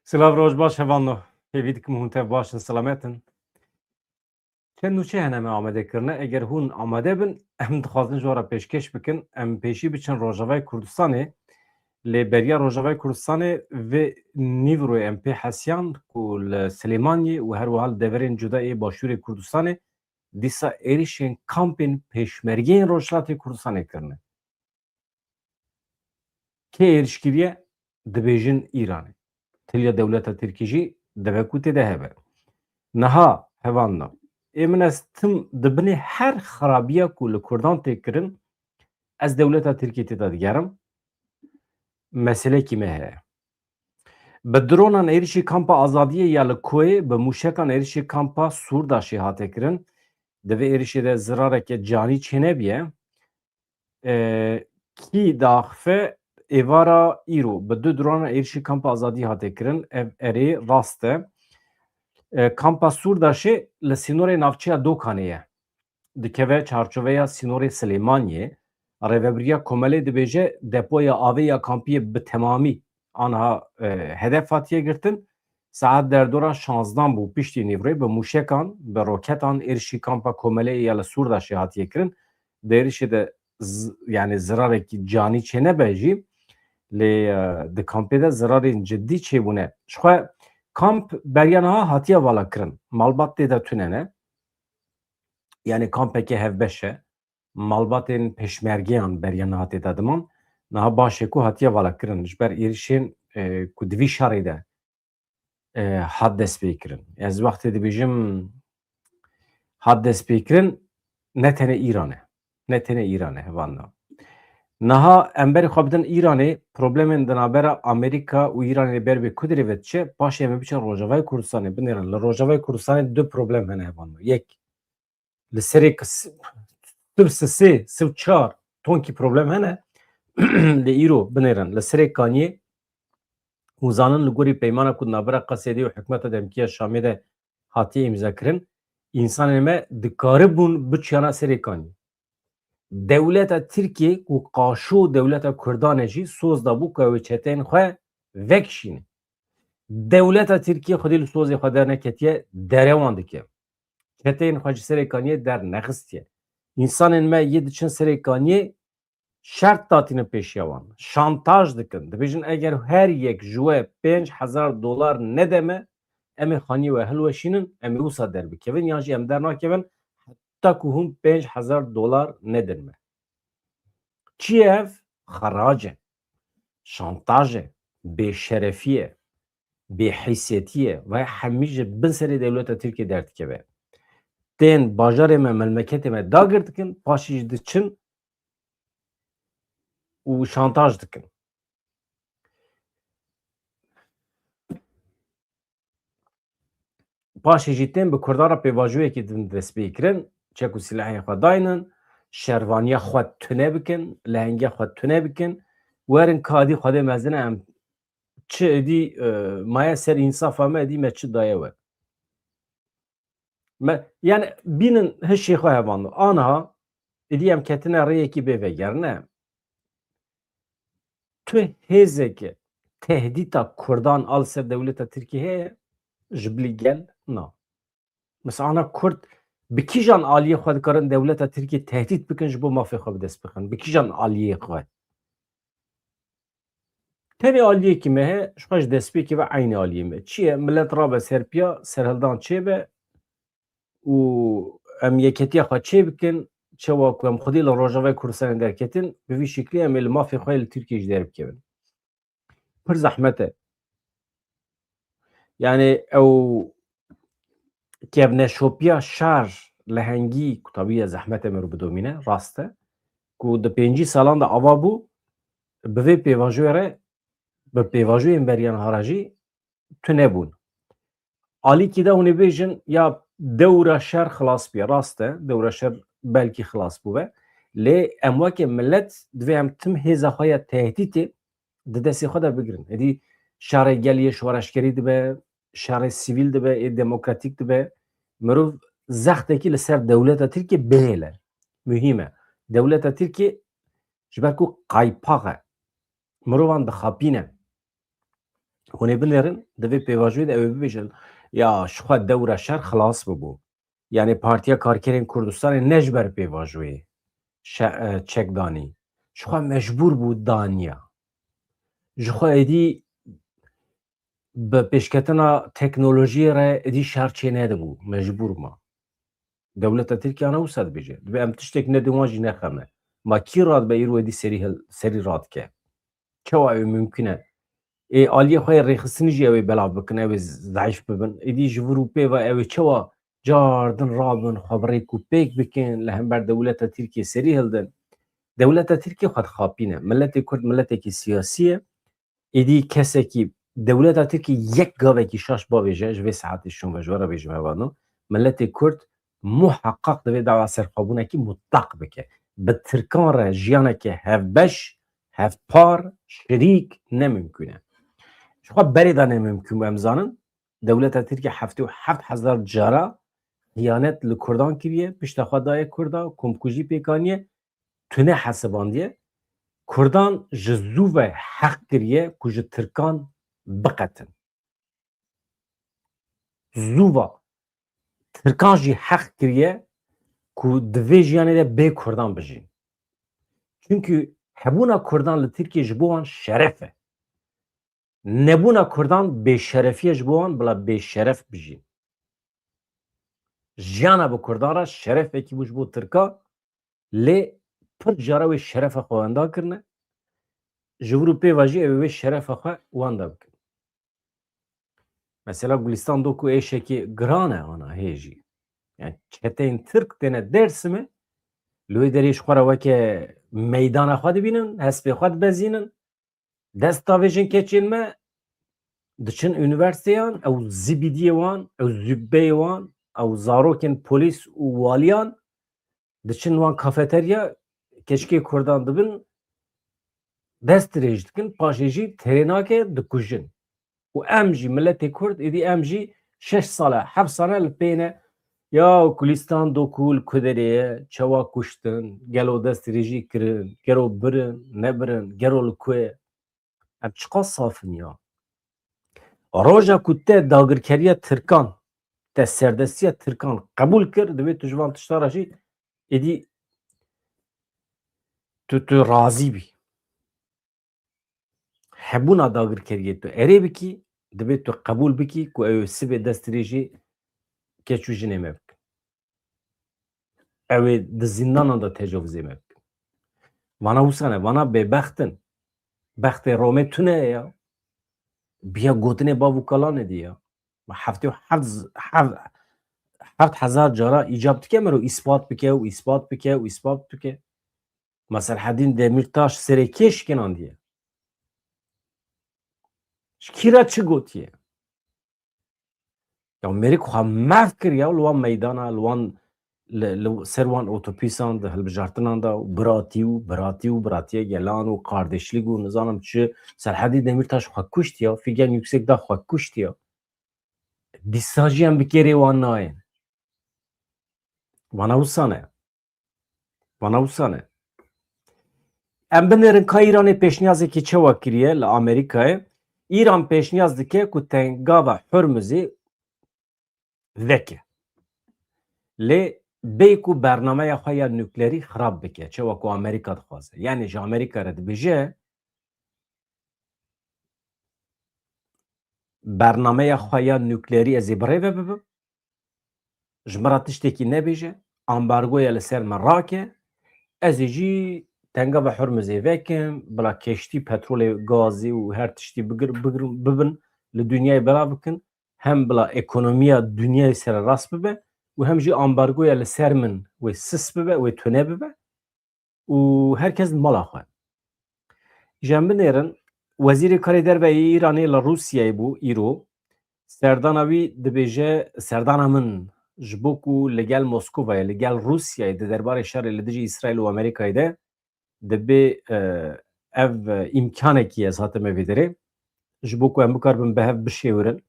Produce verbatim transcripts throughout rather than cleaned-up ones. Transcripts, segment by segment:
Silav, roj baş hevalno. Hêvî dikim hûn tev baş in, selamet in. Çend nûçe hene me amade kirine. Eger hûn amade bin, em dixwazin ji we re pêşkêş bikin. Em pêşî biçin Rojavayê Kurdistanê. Lê beriya Rojavayê Kurdistanê vê nîvroyê em pê hesiyan ku li Silêmaniyê û her wiha li deverên cuda ê başûrê Kurdistanê dîsa êrişên kampên pêşmergeyên Rojhilatê Kurdistanê kirine. Kê êriş kiriye? Dibêjin Îranê. Tiliya dewleta Tirkî jî dibe ku tê de hebe. Niha hevalno, ê min, ez tim di binê her xirabiya ku li Kurdan tê kirin, ez dewleta Tirkî tê de digerim. Meselekî me heye. Bi dronan êrişî kampa Azadiyê ya li Koyê, bi mûşekan êrişî kampa Sûrdaşê hate kirin. Di vê êrişê de zirareke canî çênebiye. E, kî diaxife êvara îro bi du dronan êrişî kampa Azadî hate kirin. Ev erê rast e. E, kampa Sûrdaşê li sînorê navçeya Dokanê ye. Dikeve çarçoveya sînorê Silêmaniyê. Rêvebiriya Komelê dibêje depoya avê ya kampiyê bi temamî anha, e, hedef hatiye girtin. Saet derdora şanzdan bû piştî nîvrê bi mûşekan, bi roketan êrişî kampa Komeleyê ya li Sûrdaşê hatiye kirin. Di êrişê de z-, yani zirarekî canî çênebe jî, lê, e, di kampê de zirarên cidî çêbûne. Ji xwe kamp beriya niha hatiye vala kirin. Malbat tê de tune ne. Yani kampeke hevbeş e. Malbatên pêşmergeyan beriya niha tê de diman. Niha baş e ku hatiye vala kirin. Ji ber êrişên, e, ku di vî şerê de, e, hat destpêkirin. Ez wextê dibêjim hat destpêkirin, ne tenê Îran e. Ne tenê Îran e, hevalno. Niha em berê xwe bidin Îranê, problemên di navbera Amerîka û Îranê ber bê ku dirê ve diçe, paşê em ê biçin Rojavayê Kurdistanê binêrin. Li Rojavayê Kurdistanê du problem hene, hevalno. Yek, li serê k-, s-, sif sisê, sif çar tonkî problem hene. Lê îro binêrin. Li serê Kaniyê hûn zanin li gorî peymana ku di navbera Qesedê û hikûmeta demkî ya Şamê de hatiye îmza kirin, însanên me dikaribûn biçiyana serê Kaniyê. Dewleta Tirkiyê ku qaşo dewleta Kurdan e jî soz dabû ku ew ê çeteyên xwe vekişîne. Dewleta Tirkiyê xwedî li sozê xwe derneketiye, derewan dike. Çeteyên xwe ji serê Kaniyê dernexistiye. Însanên me yê diçin serê Kaniyê şert datînin pêşiya wan. Şantaj dikin. Dibêjin, eger her yek ji we pênc hezar dolar nede me, em ê xaniyê we hilweşînin, em ê wisa derbikevin, yan jî em dernakevin heta ku hûn pênc hezar dolar nedin me. Çi ye ev? Xerac e. Şantaj e. Bêşerefî ye. Bêhîsetî ye. Ve hemî ji bin serê dewleta Tirkiyê derdikeve. Tên bajarê me, memleketê me dagir dikin, paşê jî diçin û şantaj dikin. Paşê jî tên bi Kurdan re pêvajoyekî din destpê kirin, çek û silahên xwe daynin, şervaniya xwe tune bikin, lehengiya xwe tune bikin, werin ka dî Xwedê mezin e, em çi êdî, e, maye ser însafa me, êdî me çi daye we. Me, yani bînin hişê xwe, hevalno. Aniha êdî em ketine rêyekî bê vegerine. Tu hêzeke tehdîta Kurdan a li ser dewleta Tirkiyê heye, ji bilî gel na. Mesela ana Kurd bi kîjan aliyê xwe dikarin dewleta Tirkiyê tehdît bikin ji bo mafê xwe bi dest bixin? Bi kîjan aliyê xwe? Tenê aliyekî me heye, ji xwe ji destpêkê ve eynî aliyê me. Çi ye? Milet rabe ser piya, serhildan çêbe û em yeketiya xwe çêbikin, çawa ku em xwedî li Rojavayê Kurdistanê derketin, bi vî şeklî em ê li mafê xwe li Tirkiyê jî derbikevin. Pir zehmet e. Yani ew kevneşopiya şer, lehengî, ku tabî ye zehmet e mirov bidomîne, rast e, ku di pêncî salan de ava bû, bi vê pêvajoyê re, bi pêvajoyên beriya niha re jî tune bûn. Alîkî de hûn ê bêjin, ya dewra şer xilas bûye. Rast e, dewra şer belkî xilas bûbe. Lê em weke milet divê em tim hêza xwe ya tehdîtê di destê xwe de bigirin. Êdî şerê gel yê şoreşgerî dibe, şerê sivîl dibe, ê demokratîk dibe. Mirov zextekî li ser dewleta Tirkiyê bihêle. Muhîm e. Dewleta Tirkiyê ji ber ku qaypax e. Mirovan dixapîne. Hûn ê binêrin, di vê pêvajoyê de ew ê bibêjin, ya, ji xwe dewra şer xilas bibû. Yanî Partiya Karkerên Kurdistanê ne ji ber pêvajoyê şe-, e, çek danî. Ji xwe mecbûr bû daniya. Ji xwe êdî bi pêşketina teknolojiyê re êdî şer çê nedibû. Mecbûr ma. Dewleta Tirkiye ana wisa dibêje. Dibe em tiştek nedin wan jî nexeme. Ma kî radibe îro êdî serî hil-, serî radike? Çawa ew mimkun e? Ê aliyê xwe yê rêxistinî jî ew ê belav bikin, ew ê zeîf bibin. Êdî ji vir û pê ve ew ê çawa cardin rabin, xwe bi rêk û pêk bikin, li hember dewleta Tirkiye serî hildin? Dewleta Tirkiye xwe dixapîne. Miletê Kurd miletekî siyasî ye. Êdî kesekî dewleta Tirkiye yek gavekî şaş bavêje, ji vê saetê şûn ve ji we re bêjim hevano, miletê Kurd muheqeq divê dawa serxwebûnekî mutlaq bike. Bi Tirkan re jiyaneke hevbeş, hevpar, şirîk ne mimkûn e. Ji xwe berê de ne mimkûn bû, em zanin. Dewleta Tirkiye heftê û heft hezar cara xiyanet li Kurdan kiriye, pişta xwe daye Kurda, komkujî pêk aniye, tune hesibandiye. Kurdan ji zû ve heq kiriye ku ji Tirkan biqetin. Zû ve Tirkan jî heq kiriye ku di vê jiyanê de bê Kurdan bijîn. Çimkî hebûna Kurdan li Tirkiye ji bo wan şeref e. Nebûna Kurdan bêşerefî ye ji bo wan, bila bêşeref bijîn. Jiyana bi Kurdan re şerefekî bû ji bo Tirka, lê pir cara wê şerefa xwe wenda kirine. Ji vir û pê ve jî ew ê wê şerefa xwe wenda bikin. Mesela Gulistan Doku êşekê giran e ana hê jî. Yani çeteyên Tirk têne Dêrsimê, li wê derê ji xwe re weke meydana xwe dibînin, hespê xwe dibezînin. Dest davêjin keçên me, diçin unîversîteyan, ew zibîdiyê wan, ew zübbeyê wan, ew zarokên polîs û waliyan, diçin wan kafeterya, keçikê Kurdan dibin, dest dirêj dikin, paşê jî terê nake, dikujin. Û em jî, miletê Kurd, êdî em jî şeş sal e, heft sal e li pê ne, ya Gulistan Doku li ku derê ye, çawa kuştin, gelo dest dirêjî kirin, gelo birin, nebirin, gelo li ku ye? Em çiqas saf in ya. Roja ku te dagirkeriya Tirkan, te serdestiya Tirkan qebûl kir, divê tu ji van tişta re jî êdî tu, tu razî bî. Hebûna dagirkeriyê tu erê bikî, divê tu qebûl bikî ku ew ê sibê dest dirêjî keç û jinê me bikin. Ew ê di zindanan de tecavizê me bikin. Vana wisa ne, vana bêbext in. Bextê Romê tune ye ya. Biya gotinê bav û kalanê dî ya. Ma heftê û heft, heft, heft hezar cara îcab dike mero îspat bike û îspat bike û îspat bike. Ma Serhedîn Demîrtaş serê kê şikinandiye? Ji kî re çi gotiye? Ya mêrik xwe mehv kir ya li wan meydana, li wan, li, li ser wan otopîsan de, hilbijartinan de, û biratî û biratî û biratiye gelan û kardeşlik û nizanim çi, Serhedî Demîrtaş xwe kuşt ya, Fîgen Yüksek da xwe kuşt ya. Dîsa jî em bi kêrê wan nayên. Vana wisa ne. Vana wisa ne. Em binêrin ka Îranê pêşniyazekî çawa kiriye li Amerîkayê. Îran pêşniyaz dike ku tengava Hurmuzê veke. Lê bê ku bernameya xwe ya nuklerî xirab bike, çawa ku Amerîka dixwaze. Yani ji Amerîka re dibêje, bernameya xwe ya nuklerî ez ê bi rê ve bibim. Ji min re tiştekî nebêje, ambargoya li ser me rake, ez ê jî tengava Hurmuzê vekim, bila keştî, petrolê, gazê û her tiştî bigir, bigir, bibin, li dinyayê belav bikin, hem bila ekonomiya dinyayê sererast bibe û hem jî ambargoya li ser min wê sis bibe, wê tune bibe. Û her kes mala xwe. Îja em binêrin, Wezîrê Karê Derve yê Îranê li Rûsyayê bû îro. Serdana wî dibêje, serdana min ji bo ku li gel Moskovayê, li gel Rûsyayê di derbarê şerê li dijî Îsraîl û Amerîkayê de dibê, e, ev, e, îmkanekî ez hatime vê derê. Ji bo ku em bikaribin bi hev bişêwirin.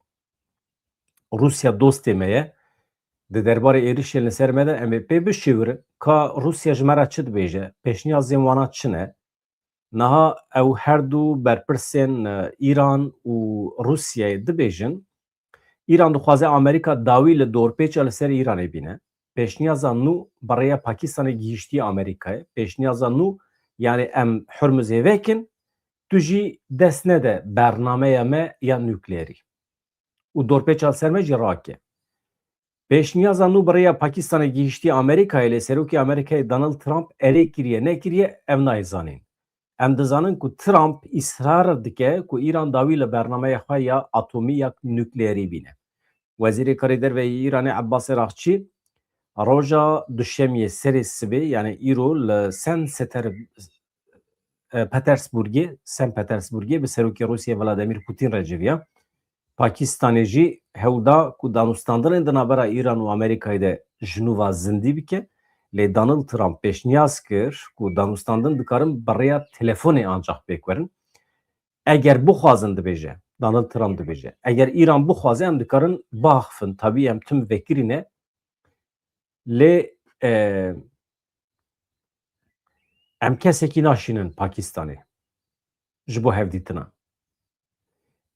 Rûsya dostê me ye. Di derbarê êrişên li ser me de em ê pê bişêwirin. Ka Rûsya ji me re çi dibêje? Pêşniyazên wana çi ne? Niha ew her du berpirsên, e, Îran û Rûsyayê dibêjin, Îran dixwaze Amerîka dawî li dorpêça li ser Îranê bîne. Pêşniyaza nû bi rêya Pakistanê gihîştiye Amerîkayê. Pêşniyaza nû, yani em Hurmuzê vekin, tu jî dest nede bernameya me ya nukleerî. Û dorpêça li ser me jî rake. Pêşniyaza nû bi rêya Pakistanê gihîştiye Amerîkayê, lê serokê Amerîkayê Donald Trump erê kiriye nekiriye, ev nayê zanîn. Em dizanin ku Trump îsrar dike ku Îran dawî li bernameya xwe ya atomî ya nukleerî bîne. Wezîrê Karê Derve yê Îranê Ebbas Araxçî roja Duşemiyê serê sibê, yani îro li Sen Seter-, e, Petersburgê, Sen Petersburgê bi serokê Rûsya Vladimir Putin re civiya. Pakistanê jî hewl da ku danûstandinên di navbera Îran û Amerîkayê de ji nû ve zindî bike. Lê Donald Trump pêşniyaz kir ku danûstandin dikarin bi rêya telefonê ancax pêk werin. Eger bixwazin, dibêje, Donald Trump dibêje, eger Îran bixwaze, em dikarin biaxifin. Tabî em tim vekirî ne. Lê, e, em kesekî naşînin Pakistanê ji bo hevdîtina.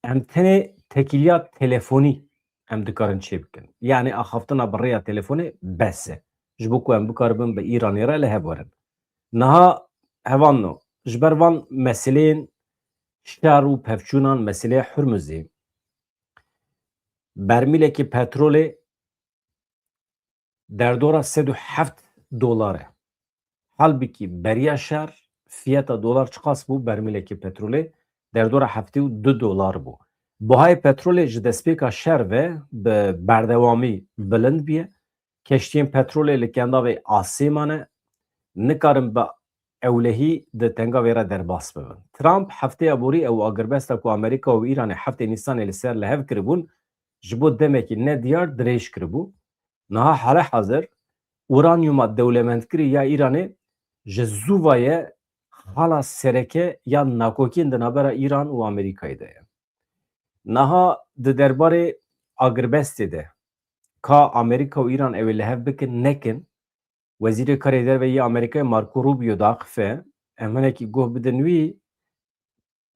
Em tenê tekîliya telefonî em dikarin çêbikin. Yani axaftina bi rêya telefonê bes e. Ji bo ku em bikaribin bi Îranê re li hev werin. Niha hevalno, ji ber van meseleyên şer û pevçûnan, meseleyê Hurmuzê, bermîlekî petrolê derdora sed û heft dolar e. Halbikî beriya şer fiyata dolar çiqas bû? Bermîlekî petrolê derdora heftê û du dolar bû. Buhayê petrolê ji destpêka şer ve bi berdewamî bilind bûye. Keştiyên petrolê li Kendavê asê mane, nikarin bi ewlehî di Tengavê re derbas bibin. Trump hefteya borî ew agirbesta ku Amerîka û Îranê heftê Nîsanê li ser li hev kiribûn, ji bo demekî nediyar dirêj kiribû. Niha hale hazir uranyuma dewlemendkirî ya Îranê ji zû ve ye xala sereke ya nakokiyên di navbera Îran û Amerîkayê de ye. Niha di derbarê agirbestê de ka Amerîka û Îran ew ê li hev bikin nekin, Wezîrê Karê Derve yê Amerîkayê Marco Rubio diaxife, em hinekî guh bidin wî,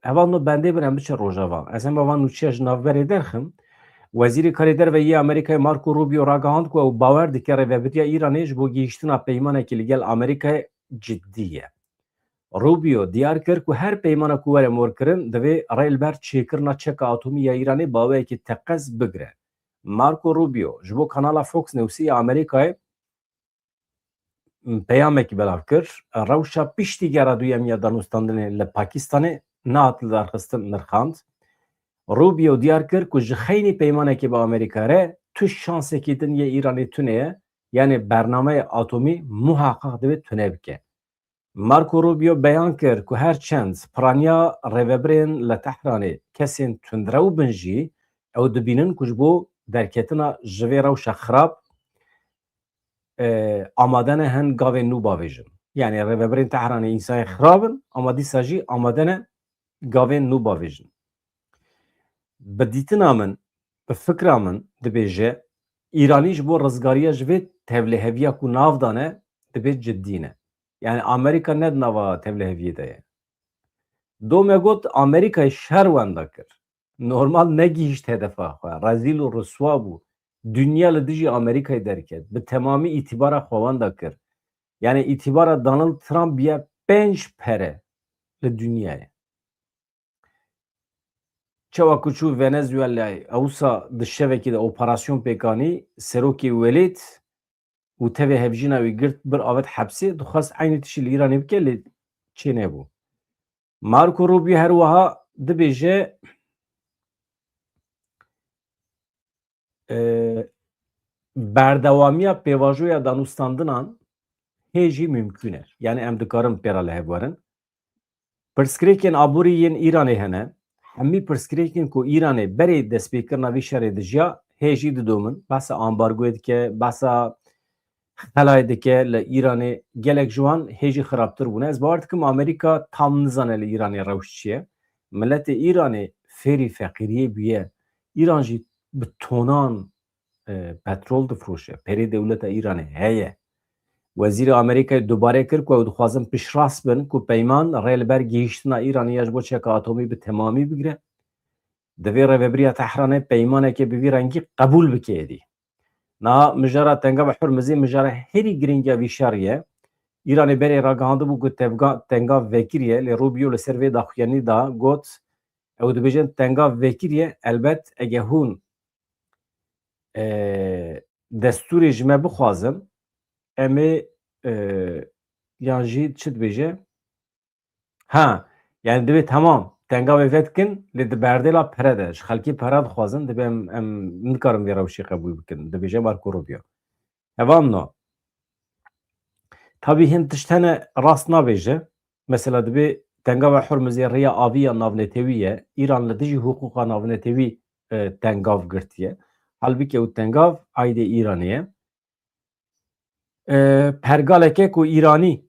hevalno bendê bin em biçin Rojava. Ez hema van nûçeya ji navberê derxim. Wezîrê Karê Derve yê Amerîkayê Marco Rubio ragihand ku ew bawer dike rêvebiriya Îranê ji bo gihîştina peymanekî li gel Amerîkayê cidî ye. Rubio diyar kir ku her peymana ku were morkirin, divê rê li ber çêkirina çeka atomî ya Îranê bi awayekî teqez bigire. Marco Rubio ji bo kanala Fox Newsî ya Amerîkayê peyamekî belav kir. Rewşa piştî gera duyem ya danûstandinê li Pakistanê nehat lidarxistin nirxand. Rubio diyar kir ku ji xeynî peymanekê bi Amerîka re tu şansekî din yê Îranê tune ye, yanî bernameya atomî muheqeq divê tune bike. Marco Rubio beyan kir ku her çend piraniya rêvebirên li Tehranê kesên tundrew bin jî, ew dibînin ku ji bo derketina ji vê rewşa xirab, e, amade ne hin gavên nû bavêjin. Yanî rêvebirên Tehranê însanê xirab in, ama dîsa jî amade ne gavên nû bavêjin. Bi dîtina min, bi fikra min dibêje, Îranî ji bo rizgariya ji vê tevlihevîya ku nav dane, dibê cidî ne. Yani Amerîka ne di nava tevliheviyê de ye. Do me got, Amerîkayê şer wenda kir. Normal negihîşt hedefa xwe. Rezîl û riswa bû. Dinya li dijî Amerîkayê derket. Bi temamî îtîbara xwe wenda kir. Yani îtîbara Donald Trump biye pênc pere li dinyayê. Çawa ku çû Venezuelayê, ewsa di şevekê de operasyon pêk anî, serokê welêt û tevê hevjîna wî girt, bir avêt hepsê, dixwest eynî tiştî li Îranê bike, lê çênebû. Marco Rubio her wiha dibêje, e, berdewamiya pêvajoya danûstandinan hê jî mimkûn e. Yani em dikarin pê re li hev werin. Pirsgirêkên aborî yên Îranê hene. Hemî pirsgirêkên ku Îranê berê destpêkirina vî şerê dijiya, hê jî didomin. Behsa ambargoyê dike, behsa xelayê dike li Îranê, gelek ji wan hê jî xirabtir bûne. Ez bawer dikim Amerîka tam nizane li Îranê rewş çi ye. Miletê Îranê fêrî feqîriyê bûye. Îran jî bi tonan, e, petrol difroşe. Perê dewleta Îranê heye. Wezîrê Amerîkayê dubare kir ku ew dixwazin piştrast bin ku peyman rê li ber gihîştina Îranê ya ji bo çeka atomî bi temamî bigire. Divê rêvebiriya Tehranê peymaneke bi vî rengî qebûl bike êdî. Niha mijara Tengava Hurmizê mijara herî giring ya vî şerî ye. Îranê berê ragihandibû ku tevga-, tengav vekiriye, lê Rubio li ser vê daxuyanî da got, ew dibêjin tengav vekiriye, elbet ege hûn, e, destûrê ji me bixwazin, em ê, e, yan jî çi dibêje? Ha, yani divê temam, tengavê vedikin, lê di berdêla pere de, ji xelkê pere dixwazin, divê em, em nikarin vê rewşê qebûl bikin, dibêje Marco Rubio. Hevalno, tabî hin tişt hene rast nabêje. Mesela divê Tengava Hurmizê rêya avî ya navnetewî ye. Îran li dijî hiqûqa navnetewî, e, tengav girtiye. Halbike ew tengav aîdê Îranê ye. E, pergaleke ku Îranî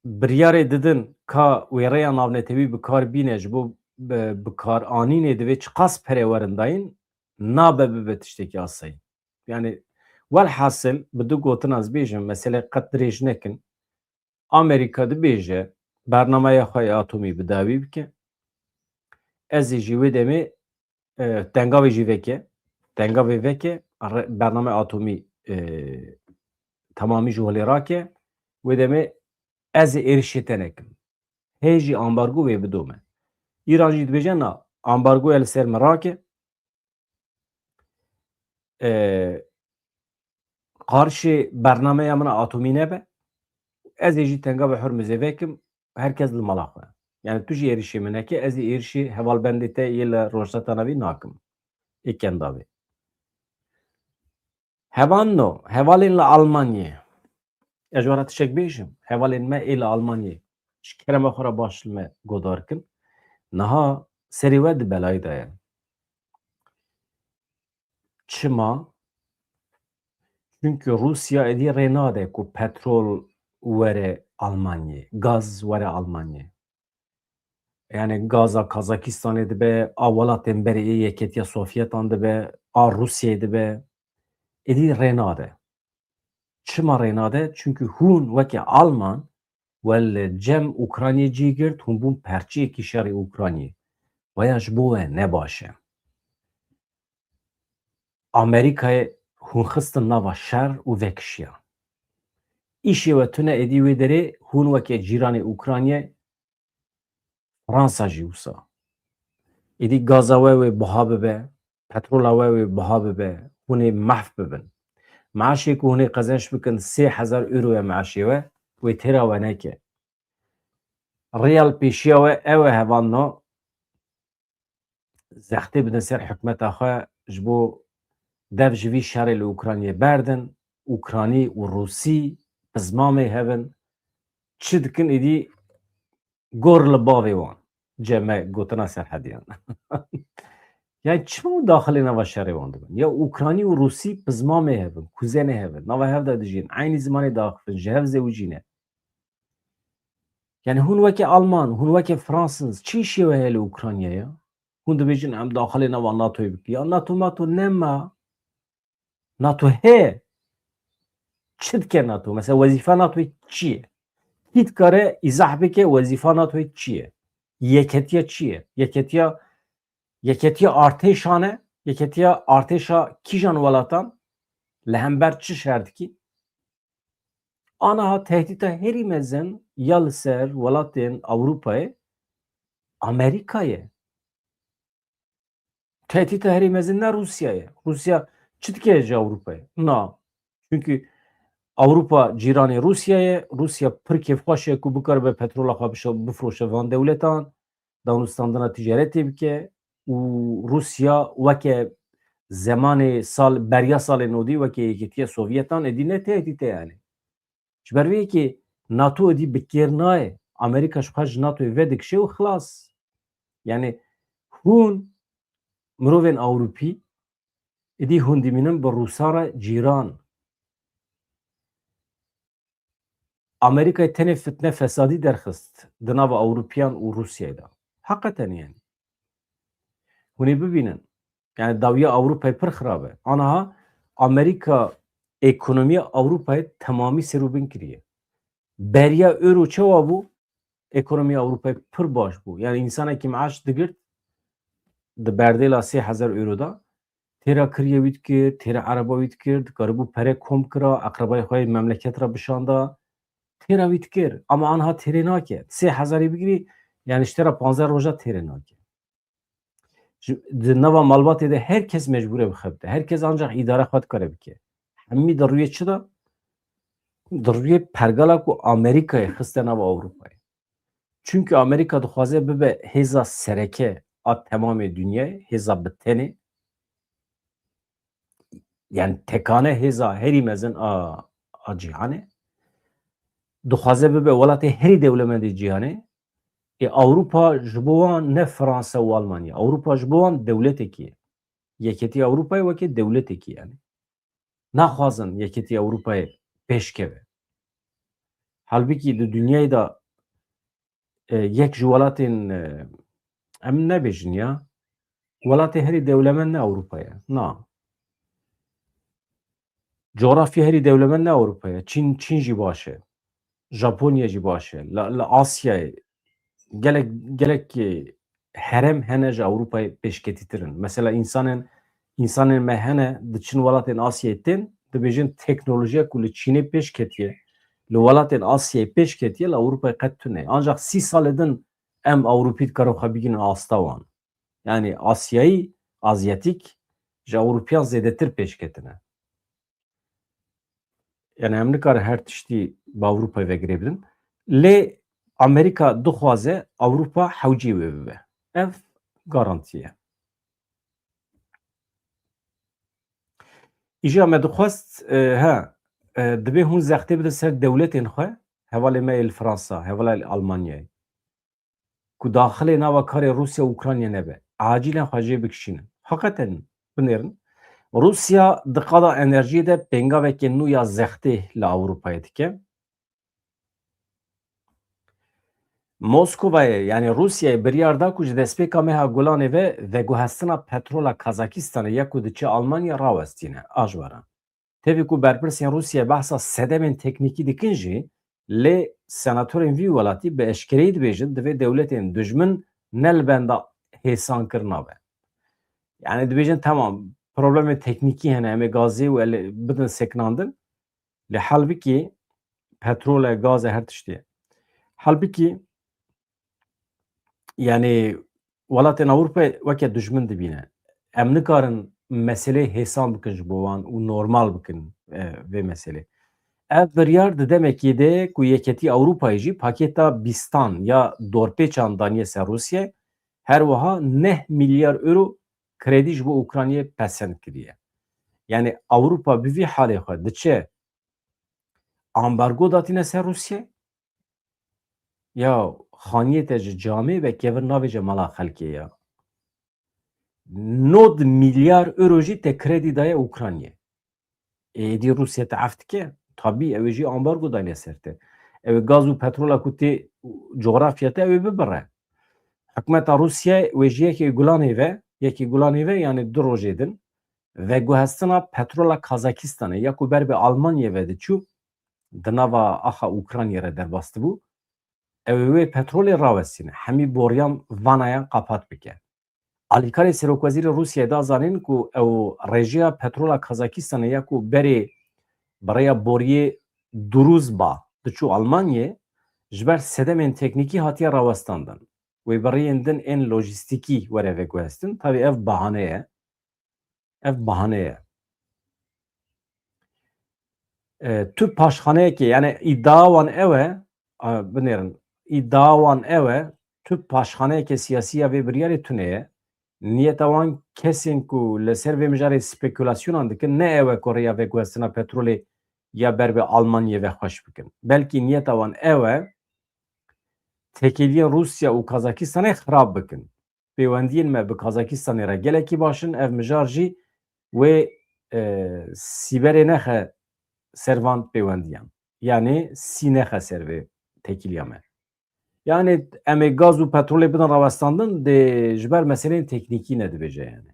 biryarê didin ka wê rêya navnetewî bi kar bîne, ji bo bi, bi kar anînê divê çiqas pere werin dayîn, nabe bibe tiştekî asayî. Yani, welhasil, bi du gotin ez bêjim, mesele qet dirêj nekin. Amerîka dibêje, bernameya xwe ya atomî bi dawî bike. Ez ê jî wê demê, e, tengavê jî veke, tengavê veke, re-, bername atomî, e, temamî ji holê rake, wê demê ez ê êrişê te nekim. Hê jî ambargo wê bidome. Îran jî dibêje, na, ambargoya li ser min rake, e, qarşê bernameya min a atomî nebe, ez ê jî tengavê Hurmizê vekim, her kes li mala xwe. Yani tu jî êrişê min neke, ez ê êrişê hevalbendê te yê li Rojhilata Navî nakim. Ê kendavê. Hevalno, hevalên li Almanyê. Ez ji we re tiştek bêjim. Hevalên me ê li Almanyê ji kerema xwe re baş li me godar kin. Niha serê we di belayê de ye. Çima? Çünkü Rûsya êdî rê nade ku petrol were Almanyê, gaz were Almanyê. Yani gaza Kazakistanê dibe, a welatên berê ê Yeketiya Sovyetan dibe, a Rûsyayê dibe. Êdî rê nade. Çima rê nade? Çünkü hûn weke Alman we li cem Ukraynayê cî girt, hûn bûn perçeyekî şerê Ukraynayê. Waya ji bo we ne baş e. Amerîkayê hûn xistin nava şer û vekişiya. Îşê we tune êdî wê derê hûn weke cîranê Ukraynayê Fransa jî wisa. Êdî gaza we wê biha bibe, petrola we wê biha bibe, hûn ê mehf bibin. Meaşê ku hûn ê qezenç bikin sê hezar euro ye meaşê we, wê têra we neke. Rêya li pêşiya we ew e hevalno, zextê bidin ser hikûmeta xwe ji bo dev ji vî şerê li Ukraynayê berdin. Ukranî û Rûsî pizmamê hev in. Çi dikin êdî gor li bavê wan. Cem me gotina Serhediyan. Yani çima daxilê nava şerê wan dibin? Ya Ukranî û Rûsî pizmamê hev in, kuzenê hev in, nava hev de dijîn, eynî zimanê diaxifin, ji hev zewicî ne. Yani hûn weke Alman, hûn weke Fransız, çi îşê we heye li Ukraynayê ya? Hûn dibêjin em daxilê nava NATOyê bikin. Ya NATO mato nema. NATO heye. Çi dike NATO? Mesela wezîfa NATOyê çi ye? Kî dikare îzah bike wezîfa NATOyê çi ye? Yeketiya çi ye? Yeketiya, yeketiya artêşan e? Yeketiya artêşa kîjan welatan? Li hember çi şer dikî? Aniha tehdîta herî mezin ya li ser welatên Ewropayê Amerîka ye. Tehdîta herî mezin ne Rûsya ye. Rûsya çi dike ji Ewropayê? Na. Çünkü Ewropa cîranê Rûsya ye. Rûsya pir kêfxweş e ku bikaribe petrola xwe bişo-, bifroşe van dewletan, danûstandina ticaretê bike û Rûsya weke zemanê sal, beriya salên nodî weke Yeketiya Sovyetan êdî ne tehdît e yani. Ji ber vê yekê NATO êdî bi kêr nayê. Amerîka ji xwe ji NATOyê vedikişe û xilas. Yani hûn mirovên Ewropî êdî hûn dimînin bi Rûsan re cîran. Amerîkayê tenê fitne fesadî derxist di nava Ewropiyan û Rûsyayê de. Heqeten yani. Hûn ê bibînin. Yani dawiya Ewropayê pir xirab e. Aniha Amerîka ekonomiya Ewropayê temamî serûbin kiriye. Beriya euro çawa bû? Ekonomiya Ewropayê pir baş bû. Yani, însanekî meaş digirt, di berdêla sê hezar euro de, têra kiriye wî dikir, têra ereba wî dikir, dikaribû pere kom kira, eqrebayê xwe yê memleket re bişanda, têra wî dikir. Ama anha têrê nake. Sê hezarî bigirî, yani, ji te re panzdeh roja têrê nake. Ji, di nava malbatê de her kes mecbûr e bixebite. Her kes ancak îdare xwe dikare bike. Hemî di rûyê çi de? Di rûyê pergala ku Amerîkayê xiste nava Ewropayê. Çunku Amerîka dixwaze bibe hêza sereke a temamê dinyayê, hêza bi tenê. Yani tekane hêza herî mezin a, a cîhanê. Dixwaze bibe welatê herî dewlemendê cîhanê. Ê Ewropa ji bo wan ne Fransa û Almanya. Ewropa ji bo wan dewletekî ye. Yeketî Ewropayê weke dewletekî yani. Naxwazin Yeketî Ewropayê pêş keve. Halbikî di dinyayê de, e, yek ji welatên, e, em nebêjin ya, welatê herî dewlemend ne Ewropa ye. Na. Coğrafya herî dewlemend ne Ewropa ye. Çîn, Çîn jî baş e. Japonya jî baş e. Li, li Asyayê gelek, gelek, e, herem hene ji Ewropayê pêşketîtir in. Mesela, însanên, însanên me hene diçin welatên Asyayê tên, dibêjin teknolojiya ku li Çînê pêş ketiye, li welatên Asyayê pêş ketiye, li Ewropayê qet tune. Ancak sî salê din em Ewropî dikarin xwe bigihînin asta wan. Yani Asyayî, Azyatîk ji Ewropiyan zêdetir pêş ketine. Yani em nikarin her tiştî bi Ewropayê ve girê bidin. Lê Amerîka dixwaze Ewropa hewcê wê bibe. Ev garantî ye. Îja me dixwest, e, he, e, divê hûn zextê bidin ser dewletên xwe, hevalê me yê li Fransa, hevala li Almanyayê, ku daxilê nava karê Rûsya û Ukrayna nebe. Acîlen xwe jê bikişînin. Heqeten binêrin. Rûsya di qada enerjiyê de pêngaveke nû ya zextê li Ewropayê dike. Moskovayê, yani Rûsyayê biryar da ku ji destpêka meha Gulanê ve veguhestina petrola Kazakistanê ya ku diçe Almanya rawestîne. A ji we re. Tevî ku berpirsên Rûsya behsa sedemên teknîkî dikin jî, lê senatorên vî welatî bi eşkereyî dibêjin, divê dewletên dijmin ne li benda hêsankirina be. Yani dibêjin, temam, problemê teknîkî hene, em ê gazê û ele bidin sekinandin. Lê halbikî petrol e, gaz e, her tiştî ye. Halbikî, yani, welatên Ewropayê weke dijmin dibîne. Em nikarin meseleyê hêsan bikin ji bo wan û normal bikin, e, vê meselê. Ev biryar di demekê de ku Yeketî Ewropayê jî pakêta bîstan ya dorpêçan daniye ser Rûsyayê, her wiha neh milyar euro kredî ji bo Ukraynayê pesend kiriye. Yani Ewropa bi vî halê xwe diçe ambargo datîne ser Rûsyayê, ya xaniyê te ji camê ve kevir navêje mala xelkê ya. Nod milyar euro jî te kredî daye Ukraynayê. Êdî Rûsya te ef dike, tabî ew ê jî ambargo dayne ser te. Ew ê gaz û petrola ku tê coğrafya te ew ê bibire. Hikûmeta Rûsyayê wê ji yekê Gulanê ve, yekê Gulanê ve, yani du rojê din, veguhestina petrola Kazakistanê ya ku ber bi Almanyayê ve diçû, di nava axa Ukraynayê re derbas dibû, ew ê wê petrolê rawestîne, hemî boriyan vanayan qapat bike. Alîkarê Serokwezîrê Rûsyayê da zanîn ku ew rejiya petrola Kazakistanê ya ku berê bi rêya boriyê Druzhba diçû Almanyayê, ji ber sedemên teknîkî hatiye rawestandin. Wê bi rêyên din ên lojîstîkî were veguhestin. Tabî ev bahane ye. Ev bahane ye. E, tu paşxaneyekê, yani îdia wan ew e, a, binêrin, îdia wan ew e, tu paşxaneyeke siyasî ya vê biryarê tune ye. Niyeta wan kesên ku li ser vê mijarê spekulasyonan dikin, ne ew e ku rêya veguhestina petrolê ya ber bi Almanyayê ve xweş bikin. Belkî niyeta wan ew e, têkiliyên Rûsya û Kazakistanê xirab bikin. Pêwendiyên me bi Kazakistanê re gelekî baş in. Ev mijar jî wê, e, sîberê nexe ser van pêwendiyan. Yanî sî nexe ser vê têkiliya me. Yanî em ê gaz û petrolê bidin rawestandin, dê ji ber meseleyên teknîkî ne dibêje yani.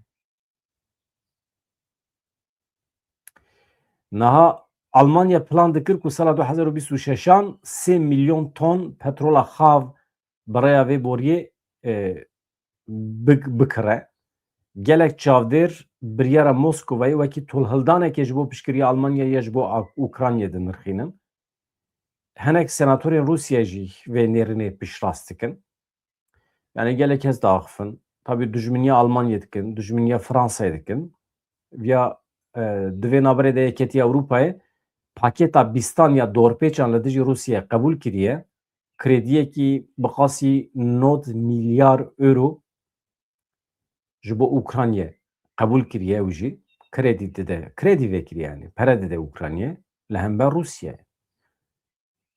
Niha Almanya plan dikir ku sala du hezar û bîst û şeşan sê milyon ton petrola xav bi rêya vê boriyê, e, bik-, bikire. Gelek çavdêr biryara Moskovayê wekî tolhildanekê ji bo piştgiriya Almanyayê ya ji bo A-, Ukraynayê dinirxînin. Hinek senatorên Rûsyayê jî vê nêrînê piştrast dikin. Yani gelek kes diaxifin. Tabî dijminiya Almanyayê dikin, dijminiya Fransayê dikin. Viya, e, di vê navberê de Yeketiya Ewropayê pakêta bîstan ya dorpêçan li dijî Rûsyayê qebûl kiriye. Krediyekî bi qasî nod milyar euro ji bo Ukraynayê qebûl kiriye, ew jî kredî dide, kredî vekiriye, yani pere dide Ukraynayê li hember Rûsyayê.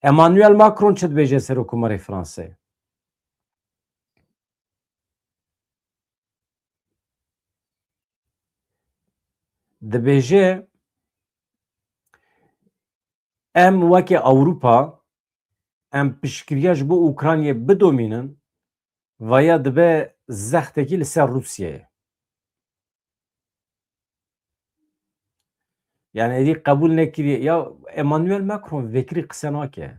Emmanuel Macron çi dibêje Serokkomarê Fransayê? Dibêje, em weke Ewropa, em piştgiriya ji bo Ukraynayê bidomînin, vaya dibe zextekî li ser Rûsyayê. Yani êdî qebûl nekiriye. Ya Emmanuel Macron vekirî qise nake.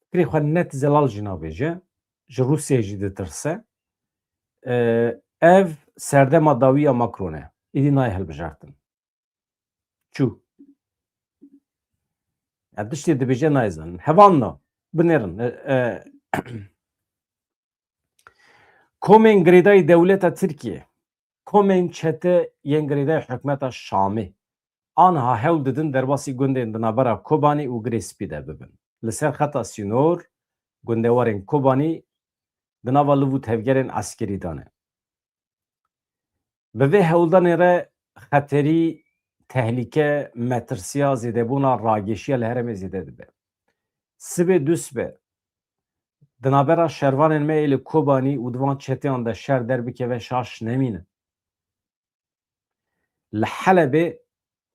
Fikrê xwe net zelal jî nabêje. Ji Rûsyayê jî ditirse. Ee, ev serdema dawî ya Macron e. Êdî nayê hilbijartin. Çû. Ya tiştê dibêje nayê zanin. Hevalno, binêrin. E, e, Komên girêdayî dewleta Tirkiyê, komên çete yên girêdayî hikûmeta Şamê, aniha hewl didin derbasî gundên di navbera Kobanî û Girê Spî de bibin. Li ser xeta sînor, gundewarên Kobanî di nava liv û tevgerên eskerî de ne. Bi vê hewldanê re xeterî, tehlîke, metirsiya zêdebûna rageşiya li herêmê zêde dibe. Sibê dusibê di navbera şervanên me yê li Kobanî û di van çeteyan de şer derbikeve şaş nemîne. Li Helebê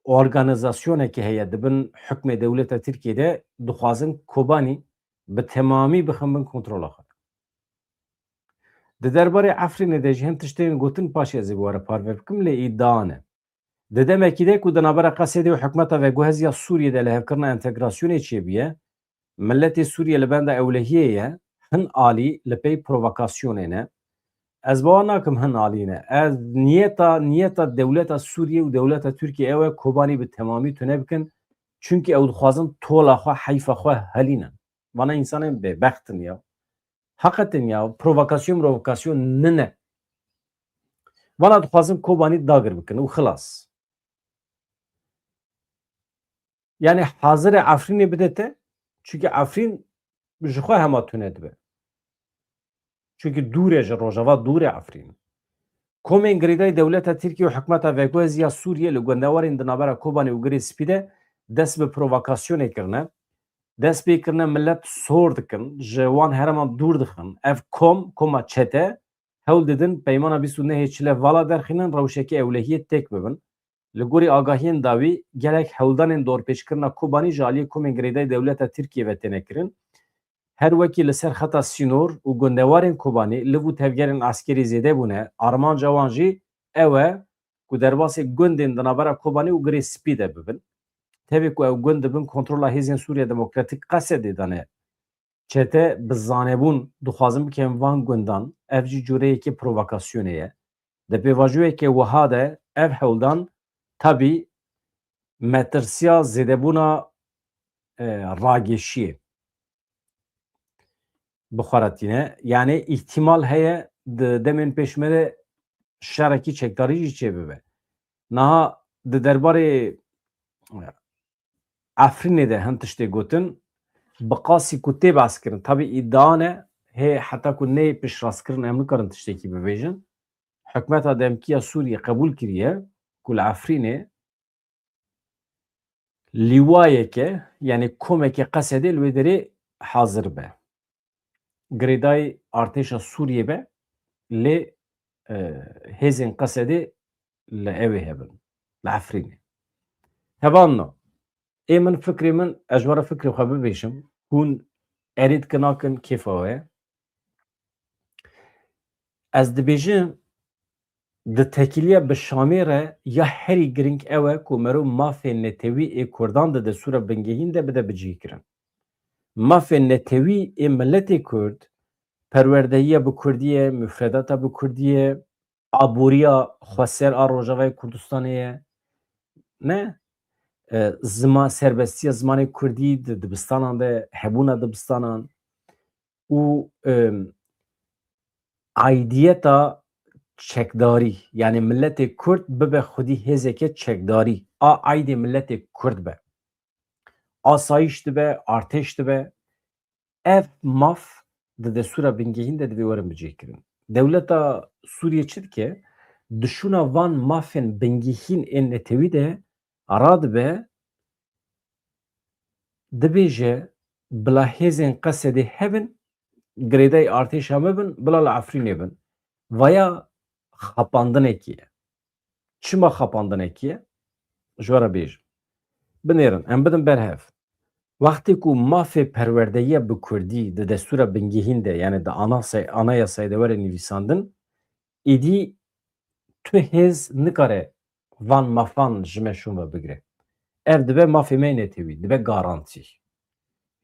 organîzasyonekê heye di bin hukmê dewleta Tirkiyê de, dixwazin Kobanî bi temamî bixin bin kontrola xwe. Di derbarê Efrînê de jî hin tiştên gotin, paşê ez ê bi we re parve bikim, lê îdia ne. Di demekî de ku di navbera Qesedê û hikûmeta veguhezî ya Sûriyê de lihevkirina entegrasyonê çêbûye, miletê Sûriyê li benda ewlehiyê ye, hin alî li pey provokasyonê ne. Ez bawer nakim hin alî ne. Ez niyeta, niyeta dewleta Sûriyê û dewleta Tirkiyê ew e, Kobanî bi temamî tune bikin. Çunkî ew dixwazin tola xwe, heyfa xwe helînin. Vana însanên bêbext in ya. Heqet in ya, provokasyon, provokasyon nine. Vana dixwazin Kobanî dagir bikin û xilas. Yani hazir e Efrînê bide te, çunkî Efrîn ji xwe hema tune dibe. Çunkî dûr e ji Rojava, dûr e Efrîn. Komên girêdayî dewleta Tirkiyê û hikûmeta veguhezî ya Sûriyê li gundewarên di navbera Kobanê û Girê Spî de dest bi provokasyonê kirine. Dest pê kirine milet sor dikin, ji wan herêman dûr dixin. Ev kom, koma çete, hewl didin peymana bîst û nehê çile vala derxînin, rewşeke ewlehiyê têk bibin. Li gorî agahiyên dawî, gelek hewldanên dorpêçkirina Kobanî ji aliyê komên girêdayî dewleta Tirkiyê ve têne kirin. Her wekî li ser xeta sînor û gundewarên Kobanî liv û tevgerên eskerî zêde bûne, armanca wan jî ew e ku derbasê gundên di navbera Kobanî û Girê Spî de bibin. Tevê ku ew gund di bin kontrola Hêzên Sûriya Demokratîk, Qesedê, de ne, çete bi zanebûn dixwazin bikevin van gundan, ev jî cureyekê provokasyonê ye. Di pêvajoyeke wiha de ev hewldan tabî metirsiya zêdebûna, e, rageşiyê bi xwe re tîne. Yani îhtimal heye di demên pêş me de şerekî çekdarî jî çêbibe. Niha di derbarê Efrînê de hin tiştê gotin, bi qasî ku tê behs kirin, tabî îdia ne, hê heta ku neyê piştrastkirin em nikarin tiştekî bibêjin. Hikûmeta demkî ya Sûriyê qebûl kiriye ku li Efrînê lîwayeke, yani komeke Qesedê li wê derê hazir be. Girêdayî artêşa Sûriyê be, lê, e, hêzên Qesedê li ewê hebin, li Efrînê. Hevalno, ê min, fikrê min, ez ji we re fikrê xwe bibêjim, hûn erê dikin nakin, kêfa we ye. Ez dibêjim, Di tekiliya bi Şamê re ya herî girîng ew e ku mero mafê netewî ê Kurdan di destûra bingehîn de bide bicihkirin. Mafê netewî ê miletê Kurd, perwerdehiya bi Kurdî ye, mufredata bi Kurdî ye, aboriya xweser a Rojavayê Kurdistanê ye. Ne? E, zima-, serbestiya zimanê Kurdî di dibistanan de, hebûna dibistanan û, e, aidiyeta çekdarî, yani miletê Kurd bibe xwedî hêzeke çekdarî, a aidê miletê Kurd be. Asayîş dibe, artêş dibe. Ev maf di destûra bingehîn de divê werin bicihkirin. Dewleta Sûriyê çi dike? Di şûna van mafên bingehîn ên netewî de radibe, dibêje, bila hêzên Qesedê hebin, girêdayî artêşa me bin, bila li Efrînê bin. Vaya xapandinekî ye. Çima xapandinekî ye? Ji we re bêjim. Binêrin, em bidin ber hev. Wextê ku mafê perwerdeyiya bi kurdî di destûra bingehîn de, yani di anasay-, anayasayê de were nivîsandin, êdî tu hêz nikare van mafan ji me şûn ve bigire. Ev dibe mafê me netewî, dibe garantî.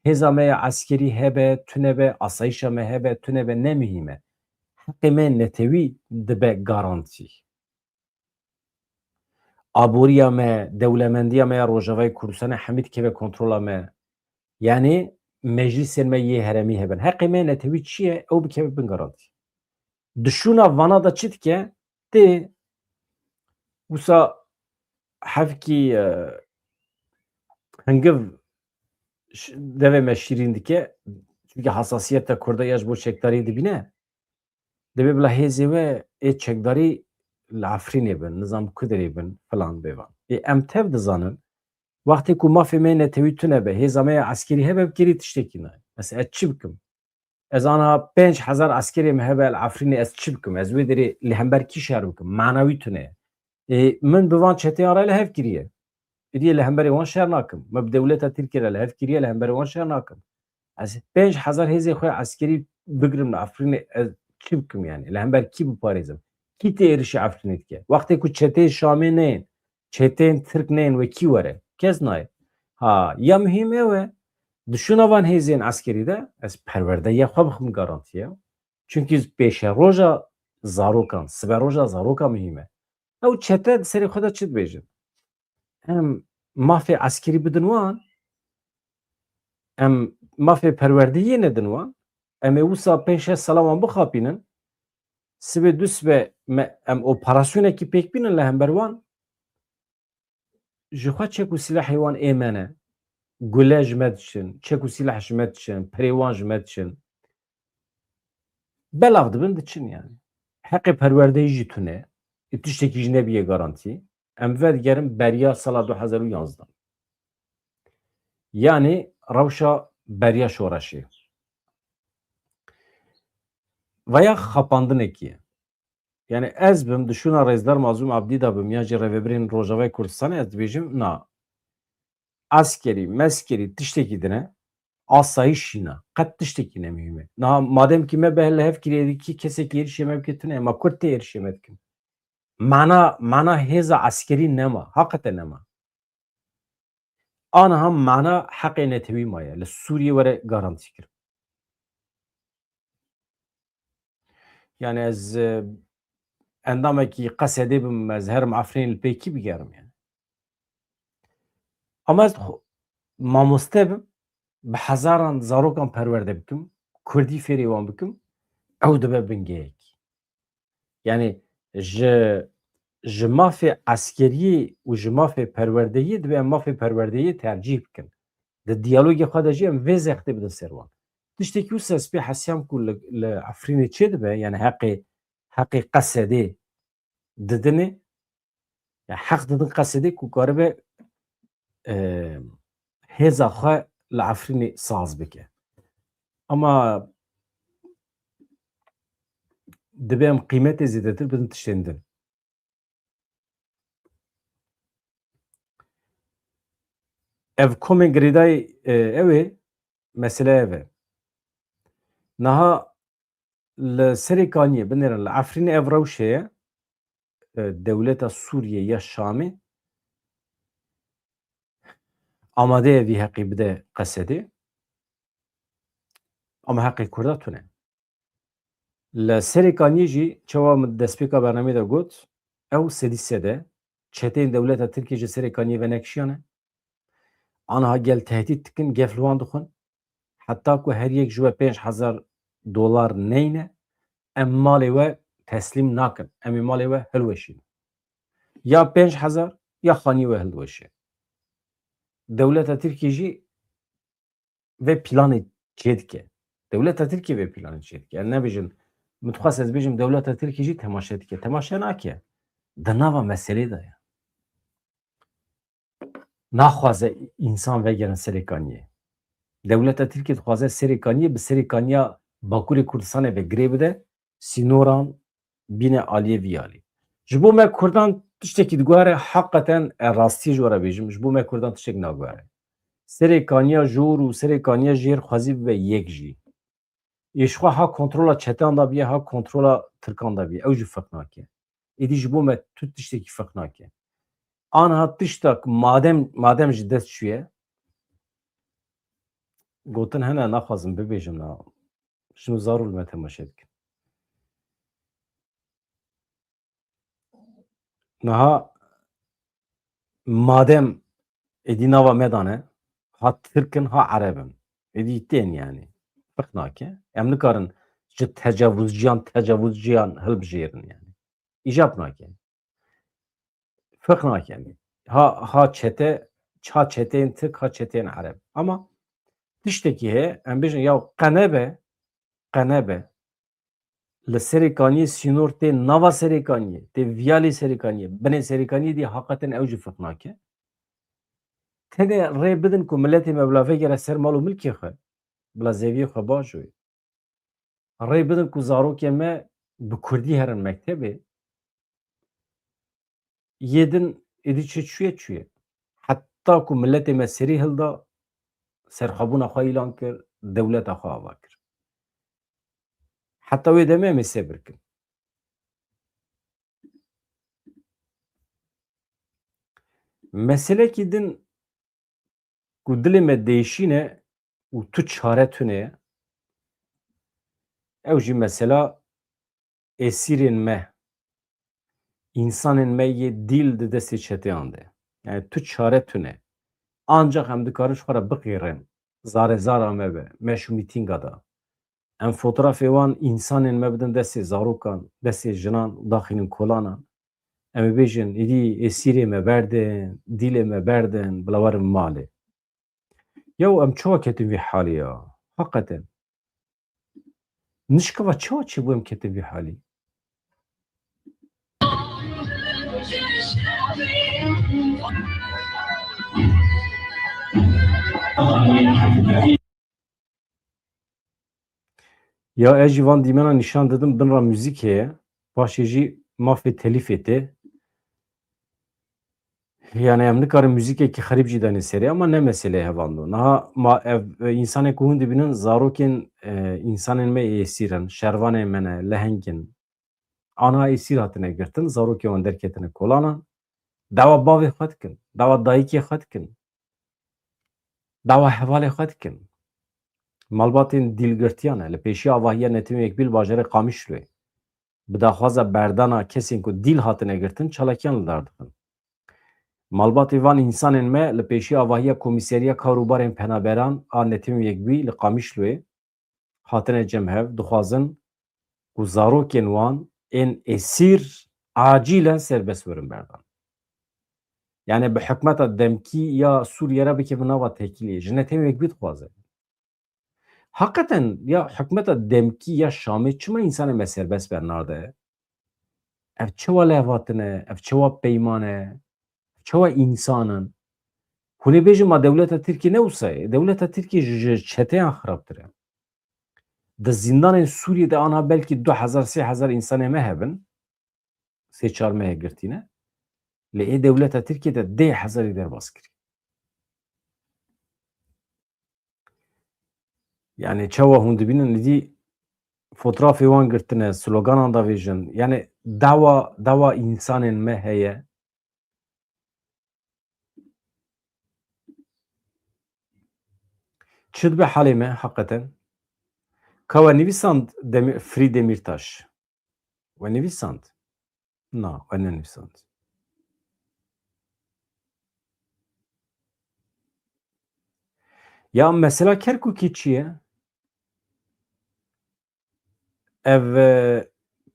Hêza me ya eskerî hebe, tune be, asayîşa me hebe, tune be, ne muhîm e. Heqê me netewî dibe garantî. Aboriya me, dewlemendiya me ya Rojavayê Kurdistanê hemî dikeve kontrola me. Yani meclisên me yê herêmî hebin. Heqê me netewî çi ye? Ew bikeve bin garantî. Di şûna vana de çi dike? Tê wisa hevkî, e, hingiv ş-, devê me şîrîn dike. Çünkü hassasiyeta Kurda ya ji bo çekdarî dibîne. Dibê bila hêzê we ê çekdarî li Efrînê bin, nizam Kudirê bin, filan bêvan. Ê, em tev dizanin, wextê ku mafê me netewî tune be, hêza me ya eskerî hebe, bi kêrî tiştekî nayê. Ez, ez çi bikim? Ez ana pênc hezar eskerê me hebe li Efrînê, ez çi bikim? Ez wê derê li hember kî şer bikim? Manawî tune ye. Ê, min bi van çeteyan re li hev kiriye. Êdî li hemberê wan şer nakim. Me bi dewleta Tirkiyê re li hev kiriye, li hemberê wan şer nakim. Ez pênc hezar hêzê xwe eskerî bigrim li Efrînê, ez çi bikim yani? Li hember kî biparêzim? Kî tê êrişî Efrînê dike? Wextê ku çeteyê Şamê neyên, çeteyên Tirk neyên, wê kî were? Kes nayê. Ha, ya muhîm ew e, di şûna van hêzên eskerî de ez perwerdeya xwe bixim garantiye. Çünkü pêşeroja zarokan, siberoja zarokan muhîm e. Ew çete di serê xwe de çi dibêjin? Em mafê eskerî bidin wan, em mafê perwerdeyiyê nedin wan, em ê wisa pênc şeş sala wan bixapînin, sibê du sibe me, em operasyonekî pêk bînin li hember wan, ji xwe çek û sîlehê wan ê me ne, gule ji me diçin, çek û sîleh ji me diçin, pirê wan ji me diçin. Belav dibin diçin yani. Heqê perwerdeyî jî tune, ê tiştekî jî nebiye garantî. Em vedigerin beriya sala du hezar û yanzdeh. Yani rewşa beriya şoreşê. Veya xapandinekî ye. Yani ez bim, di şûna Rêzdar Mazlûm Abdî de bim, ya jî rêvebirên Rojavayê Kurdistanê, ez dibêjim, na. Eskerî, meskerî, tiştekî dine, asayîş jîna. Qet tiştekî ne muhîm e. Niha madem ki me be li hev kiriye, kî kesekî êrişê me bike tune, ma Kurd tê êrişê me dikin. Mana, mana hêza eskerî nema. Haqete nema. Aniha mana heqê netewî maye. Li Sûriyê were garantî kirin. Yani ez, e, endamekî Qesedê bim, ez herim Efrînê li pêkî bigerim yani. Ama ez xwe mamoste bim, bi hezaran zarokan perwerde bikim, Kurdî fêrê wan bikim, ew dibe bingehekî. Yani ji, ji mafê eskeriyê û ji mafê perwerdeyiyê dibe em mafê perwerdeyiyê tercîh bikin. Di diyalogê xwe de jî em vê zextê bidin ser wan. Tiştekî wisa ez pê hesiyam ku li, li Efrînê çê dibe, yani heqê, heqê Qesedê didinê, ya heq didin Qesedê ku karibe, e, hêza xwe li Efrînê saz bike. Ama dibe em qîmetê zêdetir bidin tiştên din. Ev komên girêdayî, e, ew ê, mesele ev e. Niha li Serê Kaniyê, binêrin, li Efrînê ev rewş heye. e, dewleta Sûriyê ya Şamê amade ye vî heqî bide Qesedê. Ama heqê Kurda tune. Li Serê Kaniyê jî çawa min destpêka bernameyê de got, ew sedî sede çeteyên dewleta Tirkiyê ji Serê Kaniyê venekişiyane. Aniha gel tehdît dikin, gef li wan dixwin. Heta ku her yek ji we pênc hezar dolar neyne, em malê we teslîm nakin. Em ê malê we hilweşînin. Ya pênc hezar ya xaniyê we hildiweşe. Dewleta Tirkiyê jî vê planê çêdike. Dewleta Tirkiyê vê planê çêdike. Em nebêjin, min dixwest ez bêjim, dewleta Tirkiyê jî temaşe dike. Temaşe nake. Di nava meselê de ye. Naxwaze însan vegerin Serê Kaniyê. Dewleta Tirkiyê dixwaze Serê Kaniyê bi Serê Kaniya Bakurê Kurdistanê ve girê bide, sînoran bîne aliyê vî alî. Ji bo me Kurdan tiştekî diguhere, heqeten e rastiyê ji we re bêjim, ji bo me Kurdan tiştek naguhere. Serê Kaniya Jor û Serê Kaniya Jêr xwezî bibe yek jî. Ê ji xwe ha kontrola çeteyan de biye, ha kontrola Tirkan de biye. Ew jî ferq nake. Êdî ji bo me tu tiştekî ferq nake. Anha tiştek madem, madem ji dest çûye, gotin hene naxwazim bibêjim na. Jin û zarok li me temaşe dikin. Niha madem êdî nava me dane, ha Tirk in, ha Ereb in. Êdî tên yani. Ferq nake. Em nikarin ji tecavuzciyan, tecavuzciyan hilbijêrin yani. Îcab nake. Ferq nake. Ha, ha çete, ha çeteyên Tirk, ha çeteyên Ereb. Ama tiştekî heye, em bêjin ya qenebe, qenebe. Li Serê Kaniyê sînor tê nava Serê Kaniyê, tê viyalê Serê Kaniyê, binê Serê Kaniyê dî heqeten ew jî ferq nake. Tenê rê bidin ku miletê me bila vegere ser mal û milkê xwe, bila zeviyê xwe bajoyê. Rê bidin ku zarokê me bi kurdî herin mektebê. Yê din êdî çi çûye çûye. Heta ku miletê me serî hilda, serxwebûna xwe îlan kir, dewleta xwe ava kir. Heta wê demê em ê sebir kin. Meselekî din ku dilê me değişîne û tu çare tune ye, ew jî mesela êsîrên me, însanên me yê dîl di destê çeteyan de. Yani tu çare tune. Ancak em dikarin ji xwe re biqîrin. Zarê zara me be, me şu mîtînga da. Em fotoğrafê wan însanên me bidin destê zarokan, destê jinan û daxînin kolanan. Em ê bêjin, êdî êsîrê me berdin, dîlê me berdin, bila werin malê. Yaw em çawa ketin vî halî ya? Heqeten. Nişkeva çawa çêbû em ketin vî halî? Ya ez jî van dîmena nîşan didim, bin ra muzîk heye. Paşê jî mafê telîfê tê. Yani em nikarin muzîkekî xerîb jî danê serê, ama ne meseleyê hevando. Niha ma ev, e, însanê ku hûn dibînin, zarokên, e, însanên me êsîr in, şervanên me ne, leheng in. Ana êsîr hatine girtin, zarokê wan derketine kolanan. Dawa bavê xwe dikin, dawa dayikê xwe dikin. Dawa hevalê xwe dikin. Malbatên dîlgirtiyan e. Li pêşiya avahiya Netewên Yekbûyî li bajarê Qamişloyê bi daxwaza berdana kesên ku dîl hatine girtin, çalakiyan li dar dixin. Malbatê van însanên me li pêşiya avahiya Komîseriya Kar û Barên Penaberan a Netewên Yekbûyî li Qamişloyê hatine cem hev, dixwazin ku zarokên wan ên esîr acilen serbest werin berdan. Yani bi hikmeta demkî ya Sûriye re bikevin nava tekîlê. Ji Netewên Yekbûyî dixwaze. Heqeten ya hikmeta demkî ya Şamê çima însanê me serbest bernade? Ev çawa lehvatine? Ev çawa peyman e? Çawa însan in? Hûn ê bêjin ma dewleta Tirkiyê ne wisa ye? Dewleta Tirkiyê ji, ji çeteyan xirabtir e. Di zîndanên Sûriyê de anha belkî du hezar, sê hezar însanê me hebin. Sê çar mehê girtîne. Lê ê dewleta Tirkiyê de deh hezarî derbas kirî. Yani çawa hûn dibînin, êdî fotrafê wan girtine, sloganan davêjin. Yani dawa, dawa insanên me heye. Çi dibe halê me heqeten? Ka we nivîsand Demî-, Frî Demîrtaş? We nivîsand? Na, we nenivîsand. Ya mesela Kerkûkê çi ye? Ev, e,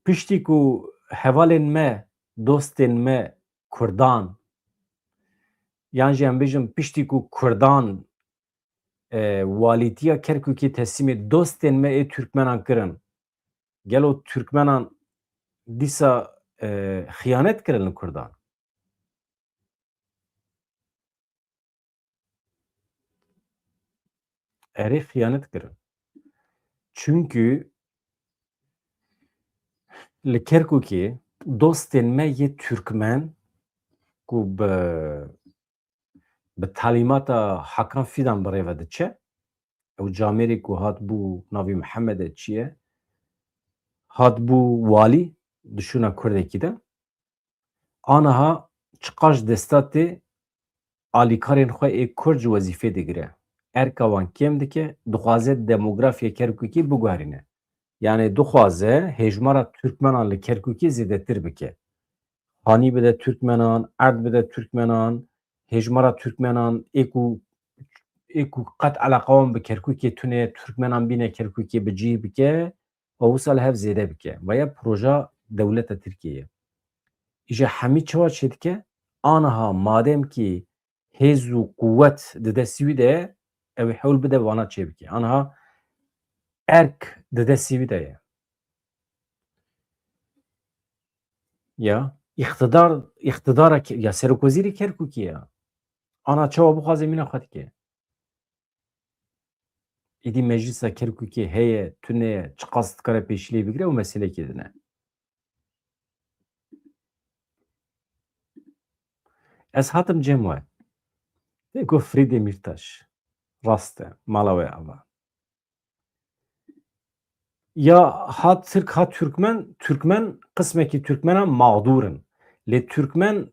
piştî ku hevalên me, dostên me Kurdan, yan jî em bêjin piştî ku Kurdan, e, walîtiya Kerkûkê teslîmê dostên me ê Türkmenan kirin, gelo Türkmenan dîsa, e, xiyanet kirin li Kurdan? Erê, xiyanet kirin. Çunkî li Kerkûkê dostên me yê Türkmen ku bi, bi talîmata Hakan Fidan bi rê ve diçe, ew camêrê ku hat bû navî Mihemed e çi ye, hat bû walî di şûna Kurdekî de, aniha çiqas desta tê alîkarên xwe ê Kurd ji wezîfê digire. Erka wan kêm dike, dixwaze demografiya Kerkûkê biguherîne. Yani dixwaze hêjmara Türkmenan li Kerkûkê zêdetir bike. Xanî bide Türkmenan, erd bide Türkmenan, hêjmara Türkmenan ê ku, ê ku qet eleqa wan bi Kerkûkê tune ye, Türkmenan bîne Kerkûkê bi cih bike, û wisa li hev zêde bike. Ve ya proja dewleta Tirkiyê ye. Îja hemî çawa çêdike? Aniha madem ki hêz û quwet di destî wî de ye, ew ê hewl bide vana çêbike. Aniha erk di destî wî de ye. Ya, îqtidar, îqtidara ke-, ya serokwezîrê Kerkûkê ya. Ana çawa bixwaze mîna xwe dike. Êdî meclisa Kerkûkê heye, tune ye, çiqas dikare pêşî lê bigire, ew meselekê din e. Ez hatim cem we. Tê ku Frî Demîrtaş. Rast e, mala we ava. Ya ha Tirk, ha Türkmen, Türkmen, qismekî Türkmenan mağdur in. Lê Türkmen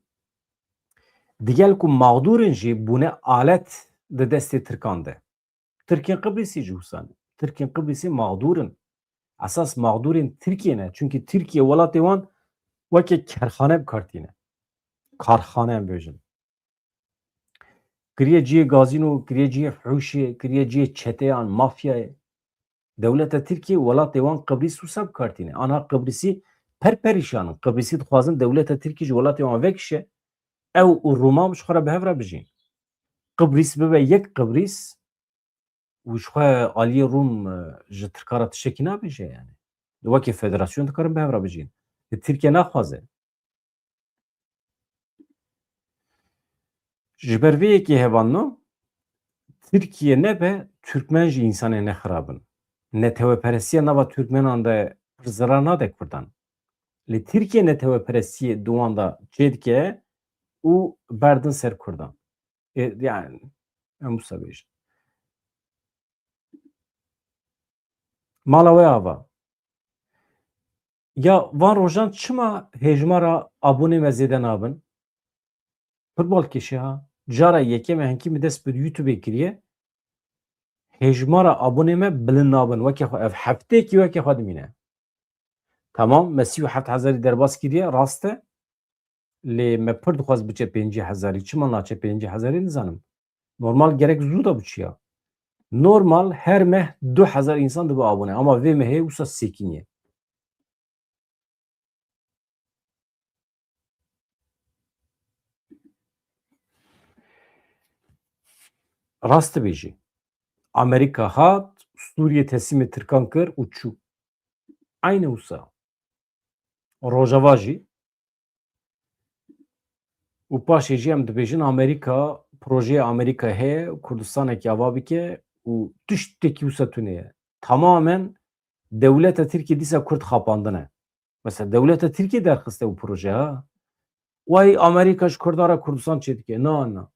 digel ku mağdur in jî bûne alet di destê Tirkan de. Tirkên Qibrîsî jî wisa ne. Tirkên Qibrîsî mağdur in. Esas mağdurên Tirkiye ne. Çunkî Tirkiye welatê wan weke kerxane bi kar tîne. Karxane em bêjin. Kiriye cihê gazîno, kiriye cihê fihûşê, kiriye cihê çeteyan, mafyayê. Dewleta Tirkiyê welatê wan Qibrîs wisa bi kar tîne. Anha Qibrîsî per perîşan in. Qibrîsî dixwazin dewleta Tirkiyê ji welatê wan vekişe. Ew û Rûman ji xwe re bi hev re bijîn. Qibrîs bibe yek Qibrîs û ji xwe aliyê Rûm, e, ji Tirka re tiştekî nabêje yani. Weke federasyon dikarin bi hev re bijîn. Lê Tirkiye naxwaze. Ji ber vê yekê hevalno, Tirkiye nebe, Türkmen jî însanê ne xirab in. Neteweperestiya nava Türkmenan de pir zirar nade Kurdan. Lê Tirkiye neteweperestiyê di wan de çêdike û berdin ser Kurdan. Ê, yani, em wisa bêjin. Mala we ava. Ya van rojan çima hêjmara abonê me zêde nabin? Pir balkêş e ha. Cara yekê me hinkî min dest bi YouTubeê kiriye. Hêjmara abonê me bilind nabin. Weke xwe ev hefteyekî weke xwe dimîne. Tamam, me sî û heft hezarî derbas kiriye, rast e. Lê me pir dixwest biçe pêncî hezarî. Çima naçe pêncî hezarî nizanim. Normal gerek zû de biçiya. Normal her meh du hezar însan dibe abone. Ama vê mehê wisa sêkînî ye. Rast dibêjî. Amerîka hat, Sûriyê teslîmê Tirkan kir û çû. Eynî wisa. Rojava jî. Û paşê jî em dibêjin Amerîka, projeyê Amerîka heye Kurdistanekî ava bike û tiştekî wisa tune ye. Tamamen dewleta Tirkiyê dîsa Kurd xapandine. Mesela dewleta Tirkiyê derxiste ew proje ha. Way Amerîka ji Kurdan re Kurdistan çêdike. Na, na.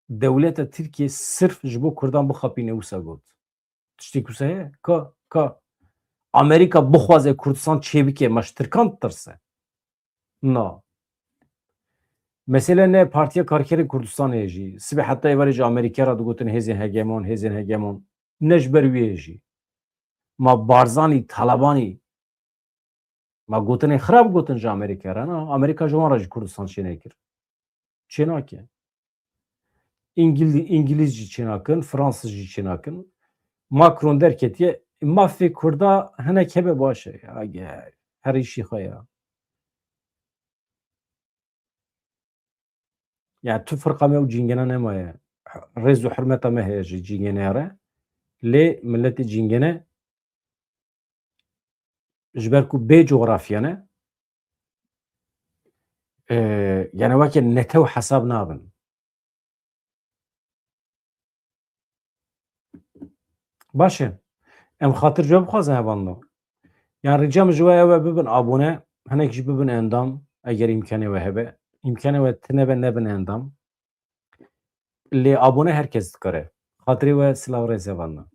Dewleta Tirkiyê sirf ji bo Kurdan bixapîne wisa got. Tiştê wisa heye? Ka, ka. Amerîka bixwaze Kurdistan çêbike, ma ji Tirkan ditirse? Na. Mesele ne Partiya Karkerên Kurdistanê ye jî. Sibê heta êvarê ji Amerîka re digotin hêzên hegemon, hêzên hegemon. Ne ji ber wê ye jî. Ma Barzanî, Talebanî, ma gotinên xirab gotin ji Amerîka re, na? Amerîka ji wan re ji Kurdistan çênekir. Çênake. Îngil-, Îngilîz jî çênakin, Fransız jî çênakin. Macron derketiye, mafê Kurda hinek hebe baş e. Ya, ge-, her îşî xwe ya. Yani tu firqa me û cîngene nemaye. Rêz û hurmeta me heye ji cîngene re. Lê milletê cîngene ji ber ku bê coğrafya ne, e, yani weke netew hesab nabin. Baş e. Em xatir ji we bixwazin hevalno. Yani rica min ji we ew e bibin abone, hinek jî bibin endam, eger îmkanê we hebe. Îmkanê we tine be nebin endam. Lê abone her kes dikare. Xatirê we silav rêz hevalno.